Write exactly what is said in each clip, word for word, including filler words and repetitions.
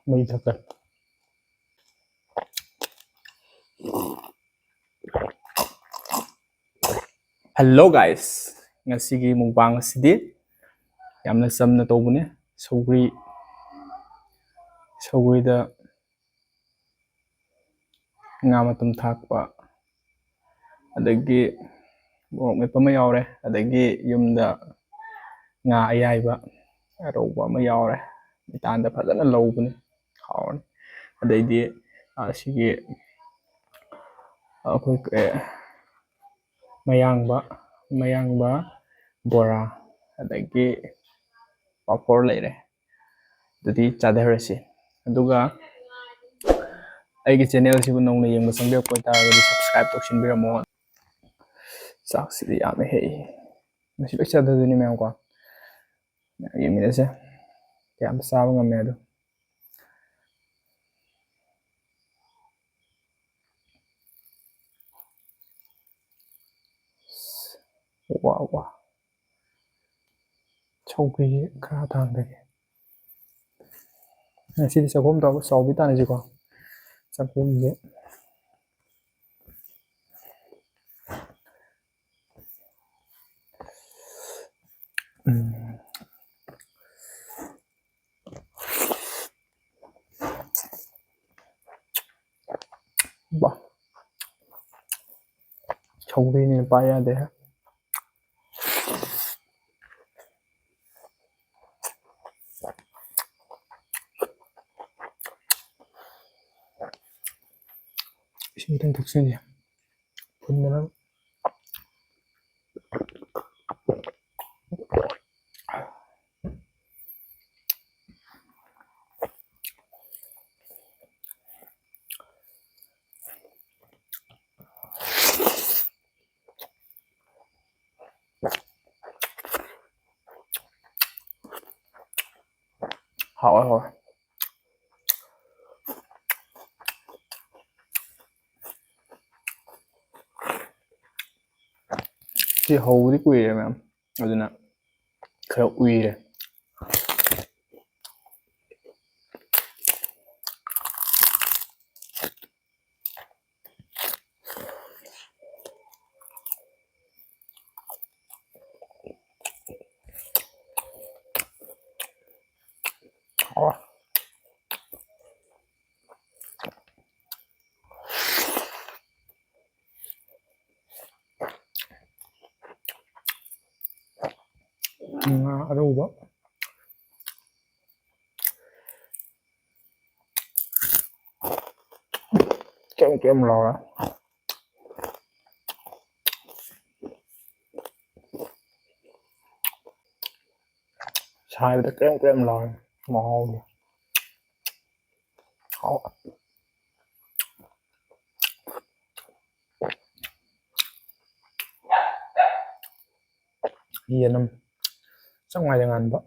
ꯃꯩ ꯊꯛꯀꯦ꯫ Hello guys, ꯉꯁꯤꯒꯤ mukbang ꯑꯁꯤꯗꯤ ꯌꯥꯝꯅ ꯆꯝꯅ ꯇꯧꯕꯅꯦ꯫ ꯁꯧꯒ꯭ꯔꯤ, ꯁꯧꯒ꯭ꯔꯤꯗ ꯉꯥ ꯃꯇꯨꯝ ꯊꯥꯛꯄ, ꯑꯗꯒꯤ ꯃꯣꯔꯣꯛ ꯃꯦꯠꯄ ꯑꯃ ꯌꯥꯎꯔꯦ, ꯑꯗꯒꯤ ꯌꯨꯝꯗ ꯉꯥ ꯑꯌꯥꯏꯕ ꯑꯔꯧꯕ ꯑꯃ ꯌꯥꯎꯔꯦ꯫ ꯃꯤꯇꯥꯟꯗ ꯐꯖꯅ ꯂꯧꯕꯅꯤ, ꯍꯥꯎꯔꯅꯤ꯫ ꯑꯗꯩꯗꯤ ꯑꯁꯤꯒꯤ ꯑꯩꯈꯣꯏ ꯀ-, ꯃꯌꯥꯡꯕ, ꯃꯌꯥꯡꯕ ꯕꯣꯔꯥ, ꯑꯗꯒꯤ ꯄꯥꯐꯣꯔ ꯂꯩꯔꯦ꯫ ꯑꯗꯨꯗꯤ ꯆꯥꯊꯔꯁꯤ꯫ ꯑꯗꯨꯒ ꯑꯩꯒꯤ channel ꯁꯤꯕꯨ ꯅꯧꯅ ꯌꯦꯡꯕ ꯆꯪꯕꯤꯔꯛꯄ ꯑꯣꯏꯇꯥꯔꯒꯗꯤ subscribe ꯇꯧꯁꯤꯟꯕꯤꯔꯝꯃꯣ꯫ ꯆꯥꯛꯁꯤꯗꯤ ꯌꯥꯝꯃꯦ ꯍꯦ꯫ ꯃꯁꯤ ꯂꯣꯏ ꯆꯥꯊꯗꯣꯏꯅꯤ ꯃꯌꯥꯝꯀꯣ꯫ ꯃꯌꯥꯝ ꯌꯦꯡꯃꯤꯟꯅꯁꯦ꯫ ꯀꯌꯥꯝ ꯆꯥꯕ ꯉꯝꯃꯦ ꯑꯗꯣ꯫ ꯋꯥ, ꯋꯥ꯫ ꯁꯧꯒ꯭ꯔꯤ ꯈꯔ ꯊꯥꯡꯗꯒꯦ꯫ ꯉꯁꯤꯗꯤ ꯆꯥꯛꯈꯨꯝ ꯇꯧ-, ꯆꯥꯎꯕꯤ ꯇꯥꯅꯁꯤꯀꯣ꯫ ꯆꯥꯛꯈꯨꯝꯁꯦ꯫ ꯎꯝ꯫ ꯕꯥ꯫ ꯁꯧꯒ꯭ꯔꯤꯅꯤꯅ ꯄꯥꯏ ꯌꯥꯗꯦ꯫ ꯏꯁꯤꯡ ꯈꯤꯇꯪ ꯊꯛꯆꯤꯟꯁꯦ꯫ ꯐꯨꯟꯗꯅ꯫ ꯍꯥꯎꯋꯦ, ꯍꯥꯎꯋꯦ꯫ ꯁꯤ ꯍꯧꯕꯗꯤ ꯀꯨꯏꯔꯦ ꯃꯌꯥꯝ, ꯑꯗꯨꯅ ꯈꯔ ꯎꯏꯔꯦ꯫ ꯑꯔꯧꯕ꯫ ꯀꯦꯝ ꯀꯦꯝ ꯂꯥꯎꯔꯦ꯫ ꯁꯥꯏꯕꯗ ꯀ꯭ꯔꯦꯝ ꯀ꯭ꯔꯦꯝ ꯂꯥꯎꯔꯦ꯫ ꯃꯍꯥꯎꯗꯣ ꯍꯥꯎ꯫ ꯌꯦꯅꯝ ꯆꯥꯛ ꯃꯥꯏꯗ ꯉꯥꯟꯕ꯫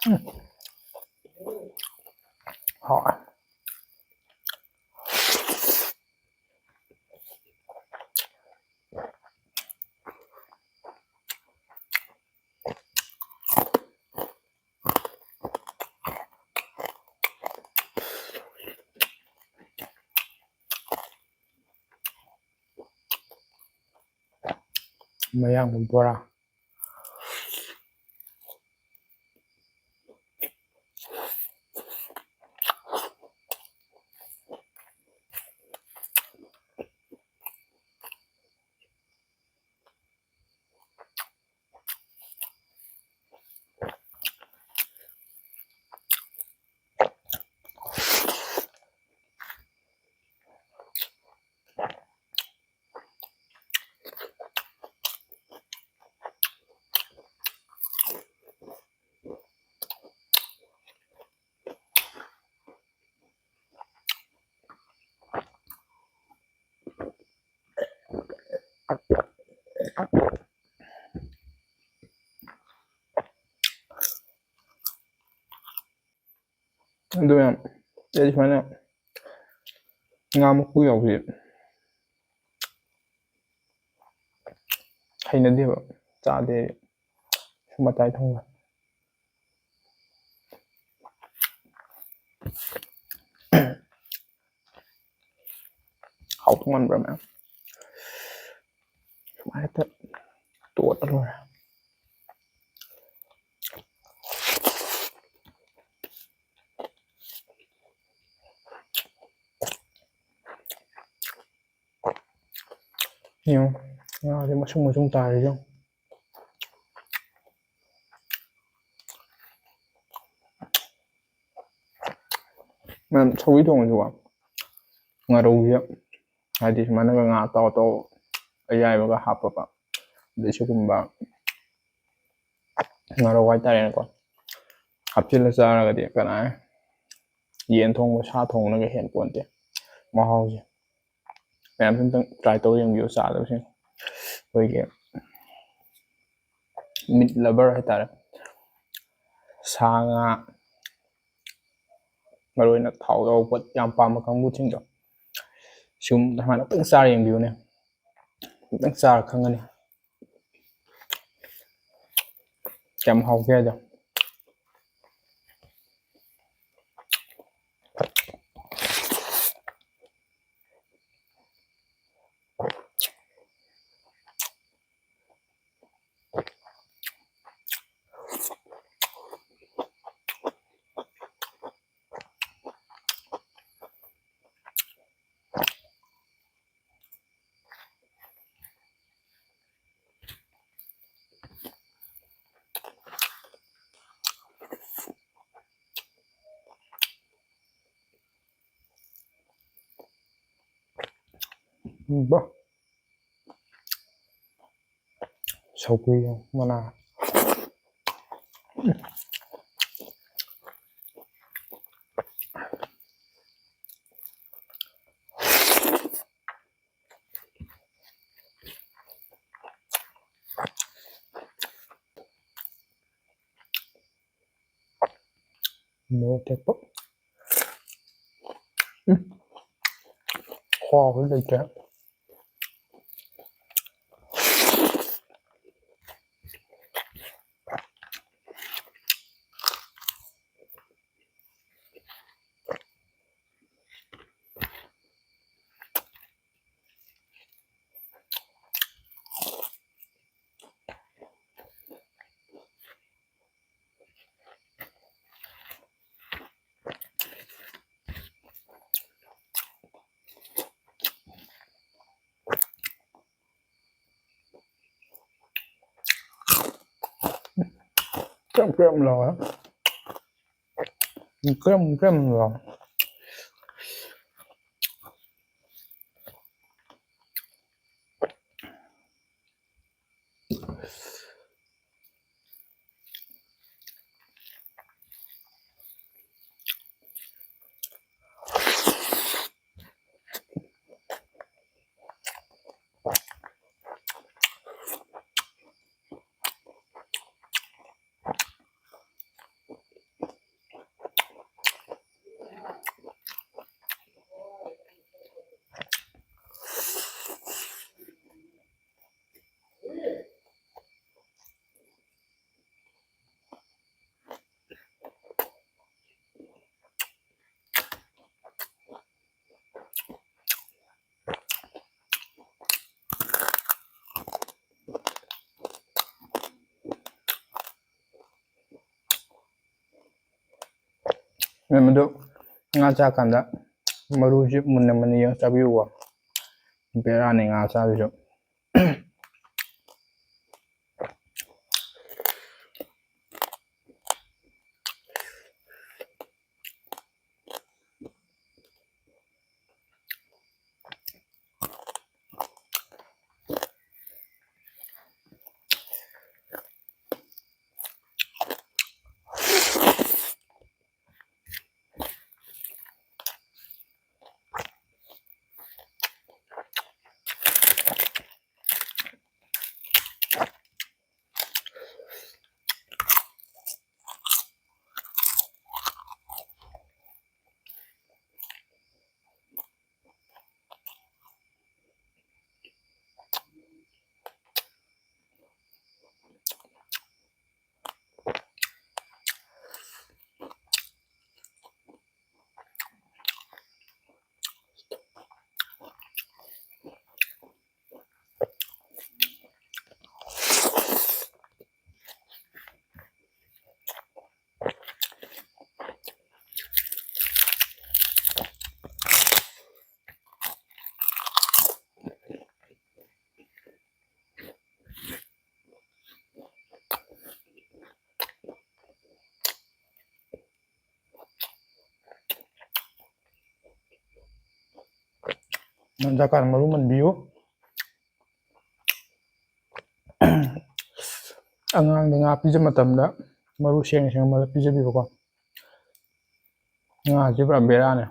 ꯎꯝ꯫ ꯍꯥꯎꯋꯦ꯫ ꯃꯌꯥꯡꯕ ꯕꯣꯔꯥ꯫ ꯑꯗꯨ ꯃꯌꯥꯝ, ꯑꯩ ꯁꯨꯃꯥꯏꯅ ꯉꯥ ꯃꯀꯨ ꯌꯥꯎꯕꯁꯦ ꯍꯩꯅꯗꯦꯕ, ꯆꯥꯗꯦ ꯑꯩ꯫ ꯃꯇꯥꯏ ꯊꯣꯡꯕ꯫ ꯍꯥꯎ ꯊꯣꯡꯍꯟꯕ꯭ꯔꯥ ꯃꯌꯥꯝ? ꯁꯨꯃꯥꯏꯅ ꯍꯦꯛꯇ ꯇꯣꯠꯂ ꯂꯣꯏꯔꯦ꯫ ꯌꯦꯡꯉꯨ, ꯉꯥꯁꯦ ꯃꯁꯨꯡ ꯃꯁꯨꯡ ꯇꯥꯔꯤꯁꯦ ꯌꯦꯡꯉꯨ꯫ ꯃꯌꯥꯝ ꯁꯧꯒ꯭ꯔꯤ ꯊꯣꯡꯕꯁꯨꯀꯣ, ꯉꯥꯔꯧꯁꯦ ꯍꯥꯏꯗꯤ ꯁꯨꯃꯥꯏꯅꯒ ꯉꯥ ꯑꯇꯥꯎ ꯑꯇꯥꯎ ꯑꯌꯥꯏꯕꯒ ꯍꯥꯞꯄꯕ, ꯑꯗꯩ ꯁꯤꯒꯨꯝꯕ ꯉꯥꯔꯧ ꯍꯥꯏꯇꯥꯔꯦꯅꯦꯀꯣ, ꯍꯥꯞꯆꯤꯜꯂ ꯆꯥꯔꯒꯗꯤ ꯀꯅꯥ ꯌꯦꯟ ꯊꯣꯡꯕ ꯁꯥ ꯊꯣꯡꯕꯅꯒ ꯍꯦꯟ ꯄꯣꯟꯇꯦ ꯃꯍꯥꯎꯁꯦ꯫ ꯃꯌꯥꯝꯁꯨ ꯑꯝꯇꯪ try ꯇꯧ ꯌꯦꯡꯕꯤꯌꯨ ꯆꯥꯗꯕꯁꯤꯡ꯫ ꯑꯩꯈꯣꯏꯒꯤ meat lover ꯍꯥꯏꯇꯥꯔꯦ, ꯁꯥ ꯉꯥ ꯃꯔꯨ ꯑꯣꯏꯅ ꯊꯥꯎ ꯌꯥꯎꯕ ꯄꯣꯠ ꯌꯥꯝ ꯄꯥꯝꯕ ꯀꯥꯡꯕꯨꯁꯤꯡꯗꯣ ꯁꯤꯒꯨꯝ ꯑꯗꯨꯃꯥꯏꯅ ꯑꯝꯇꯪ ꯆꯥꯔ ꯌꯦꯡꯕꯤꯌꯨꯅꯦ꯫ ꯑꯝꯇꯪ ꯆꯥꯔ ꯈꯪꯒꯅꯤ ꯀꯌꯥꯝ ꯍꯥꯎꯒꯦ ꯍꯥꯏꯗꯣ꯫ ꯕꯥ꯫ ꯁꯧꯒ꯭ꯔꯤ ꯃꯅꯥ꯫ ꯃꯣꯔꯣꯛ ꯑꯇꯦꯛꯄ꯫ ꯎꯝ꯫ ꯈꯨꯍꯥꯎꯗꯤ ꯂꯩꯇ꯭ꯔꯦ꯫ ꯀ꯭ꯔꯦꯝ ꯀ꯭ꯔꯦꯝ ꯂꯥꯎꯋꯦ꯫ ꯀ꯭ꯔꯦꯝ ꯀ꯭ꯔꯦꯝ ꯂꯥꯎ꯫ ꯃꯦꯝ, ꯑꯗꯨ ꯉꯥ ꯆꯥꯀꯥꯟꯗ ꯃꯔꯨꯁꯤ ꯃꯨꯟꯅ ꯃꯨꯟꯅ ꯌꯦꯡꯉ ꯆꯥꯕꯤꯌꯨꯀꯣ꯫ ꯕꯦꯔꯥꯅꯤ ꯉꯥ ꯆꯥꯕꯁꯨ꯫ ꯖꯀꯥꯟ ꯃꯔꯨ ꯃꯟꯕꯤꯌꯨ꯫ ꯑꯉꯥꯡꯗ ꯉꯥ ꯄꯤꯖ ꯃꯇꯝꯗ ꯃꯔꯨ ꯁꯦꯡ ꯁꯦꯡꯕꯗ ꯄꯤꯖꯕꯤꯕꯀꯣ꯫ ꯉꯥꯁꯤ ꯄꯨꯔꯥ ꯕꯦꯔꯥꯅꯦ꯫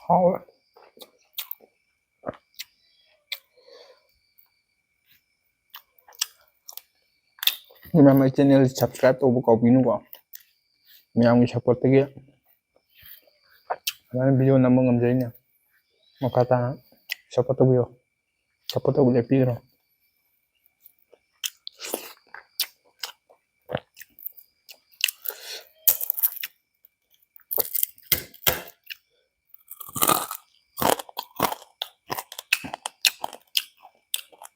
ꯍꯥꯎꯋꯦ꯫ ꯃꯌꯥꯝ ꯑꯩ channel subscribe ꯇꯧꯕ ꯀꯥꯎꯕꯤꯅꯨꯀꯣ꯫ ꯃꯌꯥꯝꯒꯤ supportꯇꯒꯤ ꯑꯗꯨꯃꯥꯏꯅ video ꯅꯝꯕ ꯉꯝꯖꯩꯅꯦ꯫ ꯃꯈꯥ ꯇꯥꯅ support ꯇꯧꯕꯤꯌꯣ꯫ Support ꯇꯧꯕ ꯂꯦꯞꯄꯤꯒꯅꯨ꯫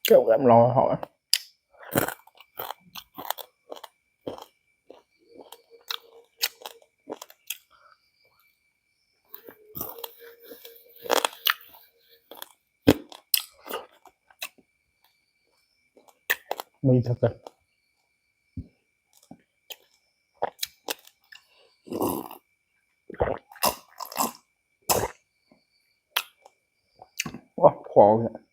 ꯀꯦꯝ ꯀꯦꯝ ꯂꯥꯎꯔ ꯍꯥꯎꯋꯦ꯫ ꯃꯩ ꯊꯛꯀꯦ꯫ ꯋꯥ ꯈꯨꯍꯥꯎꯁꯦ꯫